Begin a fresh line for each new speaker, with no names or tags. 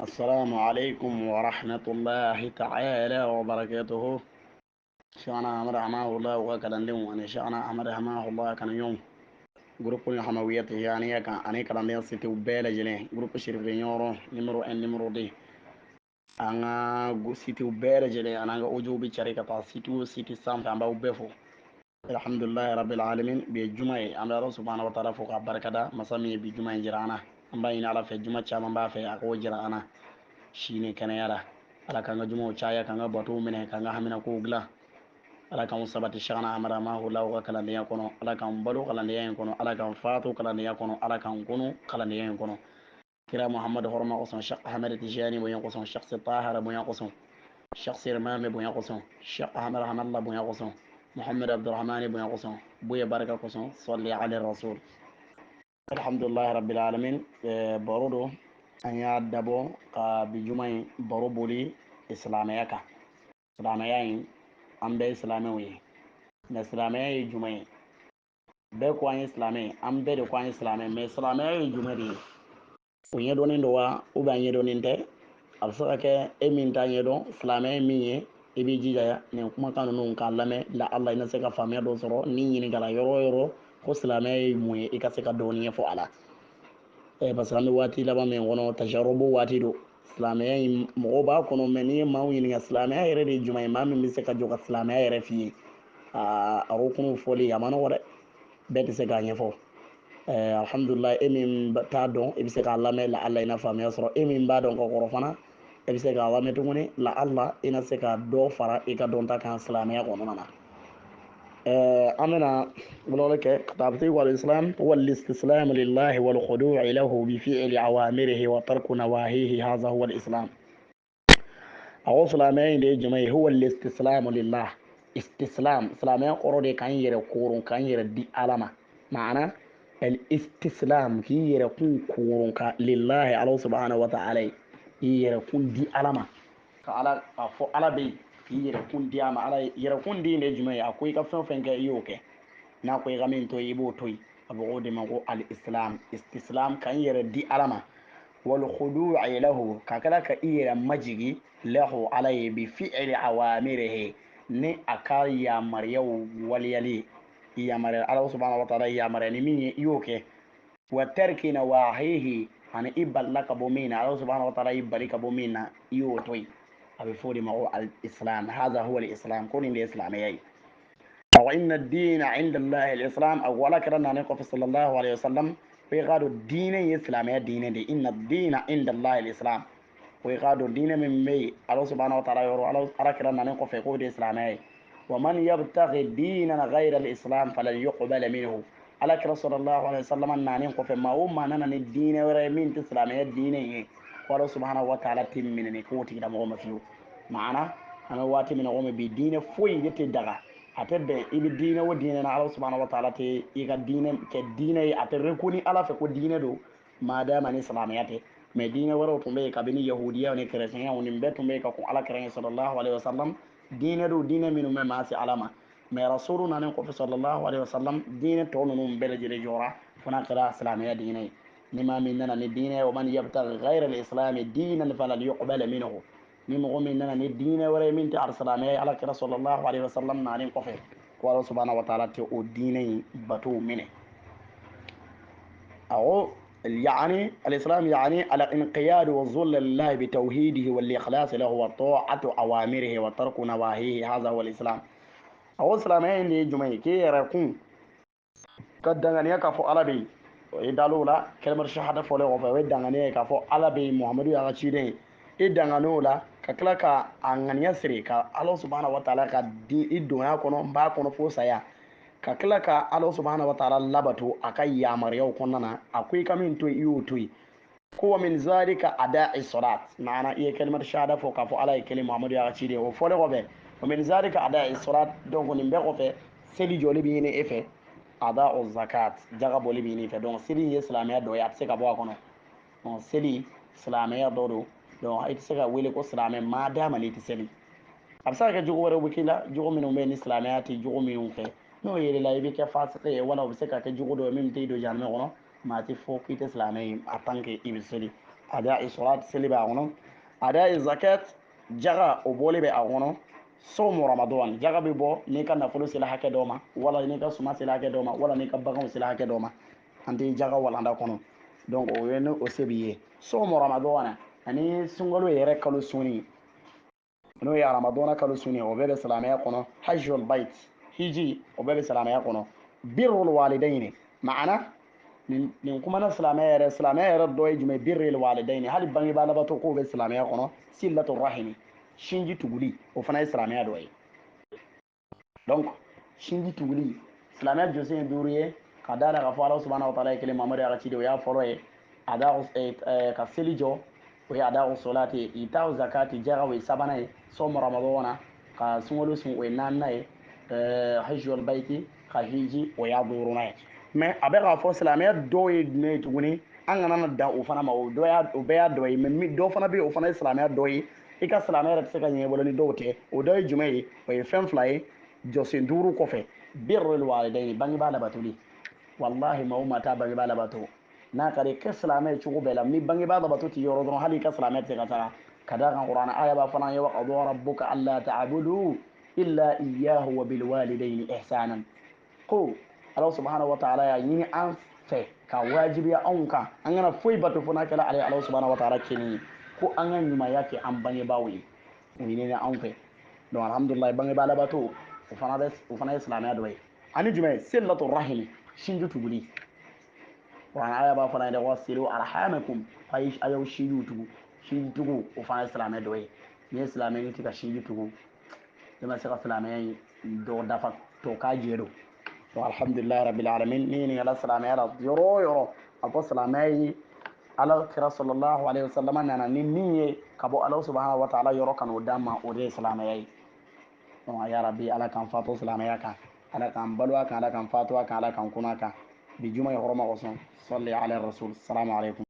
السلام عليكم ورحمة الله تعالى وبركاته. شعنا أحمد رحمه الله وكلندم أنا شعنا أحمد رحمه الله كان يوم groupe ni hamawiyati yani kan ani kalanden sitew bɛɛ lajɛlen groupe Chérif Nioro numéro 1 numéro 2 an ka sitew bɛɛ lajɛlen an'an ka audio bɛ cari ka taa site o site sanfɛ, an b'aw bɛɛ fo. Alhamdulilahi rabbil alamin. Bi ye juma ye, an bɛ Ala subahana wa taala fo k'a barikada masa min ye bi juma in jira an na. An b'a ɲini Ala fɛ juma caman b'a fɛ a k'o jira an na si ni kɛnɛya la. Ala k'an ka jumaw caya, k'an ka batow minɛ, k'an ka haminakow dilan. Ala k'an sabati Cheikhna Ahmad Hamahullah ka kalandenya kɔnɔ. Ala k'an balo kalandenya in kɔnɔ, Ala k'an fatu kalandenya kɔnɔ, Ala k'an kunu kalandenya in kɔnɔ. Kira Muhammad hɔrɔma kosɔn, Cheikh Ahmed Tijani bonya kosɔn, Cheikh Tahara bonya kosɔn, Cheikh Sirmame bonya kosɔn, Cheikh Ahmed Hamalla bonya kosɔn, Muhammad Abdurrahman bonya kosɔn, bonya barika kosɔn, salli ala rasul. Alhamdulillahi rabbil alamin. Baro do an y'a dabɔ ka bi juma in baro boli silamɛya kan. Silamɛya in, an bɛɛ ye silamɛw ye, mɛ silamɛya ye jumɛn ye? Bɛɛ ko an ye silamɛ ye, an bɛɛ de ko an ye silamɛ, mɛ silamɛya ye jumɛn de ye? O ɲɛdɔnnen don wa ou bien a ɲɛdɔnnen tɛ? A bɛ se ka kɛ e min t'a ɲɛdɔn silamɛ ye min ye, i b'i jija nin kumakan ninnu k'a lamɛn la Ala i na se ka faamuya dɔ sɔrɔ. Ni ɲininkala yɔrɔ o yɔrɔ ko silamɛya ye mun ye, i ka se ka dɔɔni ɲɛfɔ a la. Parce que an bɛ waati laban min kɔnɔ, tajarubu waati don. Silamɛya in mɔgɔw b'a kɔnɔ, mɛ n'i ye maaw ɲininka silamɛya yɛrɛ de ye jumɛn ye, maa min bɛ se ka jɔ ka silamɛya yɛrɛ f'i ye, aa a ko kunu fɔli a ma nɔgɔ dɛ, bɛɛ tɛ se k'a ɲɛfɔ. Alhamdulilayi, e min t'a dɔn i bɛ se k'a lamɛn la Ala i na faamuya sɔrɔ. E min b'a dɔn ka kɔrɔ fana, e bɛ se k'a lamɛn tuguni la Ala i na se ka dɔ fara i ka dɔnta kan silamɛya kɔnɔna na. An bɛna walawala kɛ ka taa bi wal islam wal istislam lillahi wal khudu'i lahu bi fi'li awamirihi wa tarku nawahihi, hadha huwa al islam. A ko silamɛya in de ye jumɛn ye? Huwa al istislam lillah. Istislam, silamɛya kɔrɔ de k'an yɛrɛ koron, k'an yɛrɛ di Ala ma. Maana al istislam, k'i yɛrɛ kun koron ka lillahi Ala subhanahu wa ta'ala, i yɛrɛ kun di Ala ma, ka Ala a fɔ Ala bɛ yen, k'i yɛrɛ kun di a ma. Ala yɛrɛ kun di de jumɛn ye? A ko i ka fɛn o fɛn kɛ, i y'o kɛ, n'a ko i ka min to yen, i b'o to yen. A bɛ o de ma ko al islam, istislam, k'an yɛrɛ di Ala ma. Wal khudu'i lahu, ka kɛra ka i yɛrɛ majigi lahu Ala ye, bi fi'li awamirihi, ni a ka yamaruyaw waleyali, yamaruya Ala subhanahu wa ta'ala yamaruya ni min ye, i y'o kɛ. Wa tarki nawahihi, ani i balila ka bɔ min na, Ala subhanahu wa ta'ala y'i bali ka bɔ min na, i y'o to yen. A bɛ fɔ o de ma ko al islam, hadha huwa al islam, ko nin de ye silamɛya ye. Wa inna ad-dina inda Allahi al islam. A ko Ala kira nanen kɔfɛ sallallahu alaihi wasallam ko i k'a dɔn diinɛ ye silamɛya diinɛ de. Inna ad-dina inda Allahi al islam, ko i k'a dɔn diinɛ min bɛ yen Ala subhanahu wa ta'ala yɔrɔ, Ala kira nanen kɔfɛ, k'o de ye silamɛya ye. Wa man yabtaghi dinan ghayra al islam falan yuqbala minhu. Ala kira sallallahu alaihi wasallam nanen kɔfɛ, maa o maa nana ni diinɛ wɛrɛ ye min tɛ silamɛya diinɛ ye, ko Ala subhanahu wa ta'ala tɛ minɛ ni k'o tigilamɔgɔ ma fiyewu. Maana an bɛ waati min na komi bi, diinɛ foyi de tɛ daga, a tɛ bɛn i bɛ diinɛ o diinɛ na, Ala subhanahu wa ta'ala tɛ i ka diinɛ kɛ diinɛ ye, a tɛ reconnu Ala fɛ ko diinɛ don maadama ni silamɛya tɛ. Mɛ diinɛ wɛrɛw tun bɛ yen kabini yahudiyaw ni kɛrɛsɛnyaw, nin bɛɛ tun bɛ yen ka kɔn Ala kira ɲɛ sallallahu alaihi wasallam. Diinɛ don, diinɛ minnu bɛ maa se Ala ma. Mɛ rasulu nanen kɔfɛ sallallahu alaihi wasallam, diinɛ tɔ ninnu bɛɛ lajɛlen jɔra fo n'a kɛra silamɛya diinɛ ye. Ni maa min nana ni diinɛ ye, wa man yabtaghi ghayra al-islam diinan falan yuqbala minhu, ni mɔgɔ min nana ni diinɛ wɛrɛ ye min tɛ alisilamɛya ye, Ala kira sallallahu alaihi wasallam nanen kɔfɛ, ko Ala subhanahu wa ta'ala tɛ o diinɛ in batow minɛ. Awɔ, يعني الإسلام يعني الانقياد والذل لله بتوحيده والإخلاص له وطاعة أوامره وترك نواهيه، هذا هو الإسلام. أو الإسلام يعني جمعي كي يركون قد دغنيا كفو على بي i dal'o la kalimar shahada fɔlen kɔfɛ, o ye danganiya ye k'a fɔ Ala bɛ yen, Muhamadu y'a ka ciden ye. I dangan'o la ka tila ka a ŋaniya siri ka Ala subahana wa taala ka di i donya kɔnɔ, n b'a kɔnɔ fo saya, ka tila ka Ala subahana wa taala labato a ka yamaruyaw kɔnɔna na. A ko i ka min to yen, i y'o to yen. Ko wa min zalika ada'i salat, maana i ye kalimar shahada fɔ k'a fɔ Ala ye kelen, Muhamadu y'a ka ciden ye, o fɔlen kɔfɛ, wa min zalika ada'i salat, donc nin bɛɛ kɔfɛ seli jɔli bɛ ɲini e fɛ, ada o zakat, jaga bɔli bɛ ɲini i fɛ. Donc seli ye silamɛya dɔ ye, a tɛ se ka bɔ a kɔnɔ. Donc seli silamɛya dɔ don, donc i tɛ se ka wele ko silamɛ maadama n'i tɛ seli. A bɛ se ka kɛ jogo wɛrɛw bɛ k'i la, jogo minnu bɛ yen ni silamɛya tɛ jogo minnu fɛ, n'o yer'i la i bɛ kɛ fasike ye, wala o bɛ se ka kɛ jogo dɔ ye min tɛ don jahanama kɔnɔ. Maa tɛ fɔ k'i tɛ silamɛ ye en tant que i bɛ seli. Ada'i salat, seli bɛ a kɔnɔ. Ada'i zakat, jaga o bɔli bɛ a kɔnɔ. Sawmu ramadan, jaga bɛ bɔ n'i ka nafolo sera hakɛ dɔ ma, wala n'i ka suma sera hakɛ dɔ ma, wala n'i ka baganw sera hakɛ dɔ ma. An tɛ jaga walanda kɔnɔ. Donc o ye ni o se b'i ye. Sawmu ramadan ani sunkalo yɛrɛ kalo sunni, n'o ye ramadana kalo sunni, o bɛɛ bɛ silamɛya kɔnɔ. Hajjul bait, hiji, o bɛɛ bɛ silamɛya kɔnɔ. Birrul walidayni, maana nin kumana silamɛya yɛrɛ, silamɛya yɛrɛ dɔ ye jumɛn? Birrul walidayni, hali bangebaa labato k'o bɛ silamɛya kɔnɔ. Silatu rahimi, sinji tuguli, o fana ye silamɛya dɔ ye. Donc sinji tuguli, silamɛya jɔsen ye 5 ye. Ka da la k'a fɔ Ala subahana wa taala ye kelen, Mamadu y'a ka ciden, o y'a fɔlɔ ye. A da ka seli jɔ, o ye ada solati. Itaw zakati, jaga, o ye 3nan ye. Sɔmu ramadana, ka sunkalo sun, o ye 4nan ye. Hajjul baiti, ka hiji, o y'a 5nan ye. Mais a bɛ k'a fɔ silamɛya dɔw ye jumɛn ye tuguni? An kana na dan o fana ma, o bɛɛ y'a dɔ ye. Mais dɔ fana bɛ yen, o fana ye silamɛya dɔ ye. I ka silamɛya yɛrɛ tɛ se ka ɲɛ i bolo ni dɔw tɛ. O dɔ ye jumɛn ye? O ye fɛn 2 ye jɔsen 5 kɔfɛ. Birrul walidayni, bangebaa labatoli. Wallahi maa o maa t'a bangebaa labato, n'a ka di kɛ silamɛ ye cogo bɛɛ la, ni bangebaa labato t'i yɔrɔ dɔrɔn, hali i ka silamɛ tɛ se ka taga. Ka d'a kan kuranɛ aya b'a fana ye: wa qada rabbuka alla ta'budu illa iyyahu wa bil walidayni ihsanan. Ko Ala subhanahu wa ta'ala y'a ɲini an fɛ ka wajibiya anw kan, an kana foyi bato fo n'a kɛra ale Ala subhanahu wa ta'ala kelen ye, ko an ka ɲumanya kɛ an bangebaaw ye. O ɲinina anw fɛ. Donc alhamdulillah, bangebaa labato, o fana ye silamɛya dɔ ye. Ani jumɛn? Silatu rahimi, sinji tuguli. Kuranɛ aya b'a fana ye: wasilu arhamakum, a y'aw sinjiw tugu. Sinji tugu, o fana ye silamɛ dɔ ye. N'i ye silamɛ, n'i tɛ ka sinji tugu, i ma se ka silamɛya in dɔ dafa tɔ k'a jɛ don. Donc alhamdulilayi rabbil alamin. Ni ɲininkala silamɛya la yɔrɔ o yɔrɔ, a fɔ silamɛya ye Ala kira sallallahu alaihi wasallam nana ni min ye ka bɔ Ala subahana wa taala yɔrɔ ka n'o d'an ma, o de ye silamɛya ye. Donc ya rabbi, Ala k'an fato silamɛya kan, Ala k'an balo a kan, Ala k'an fato a kan, Ala k'an kunna a kan. Bi juma ye hɔrɔma kosɔn. Salli ala rasul. Salamu alaikum.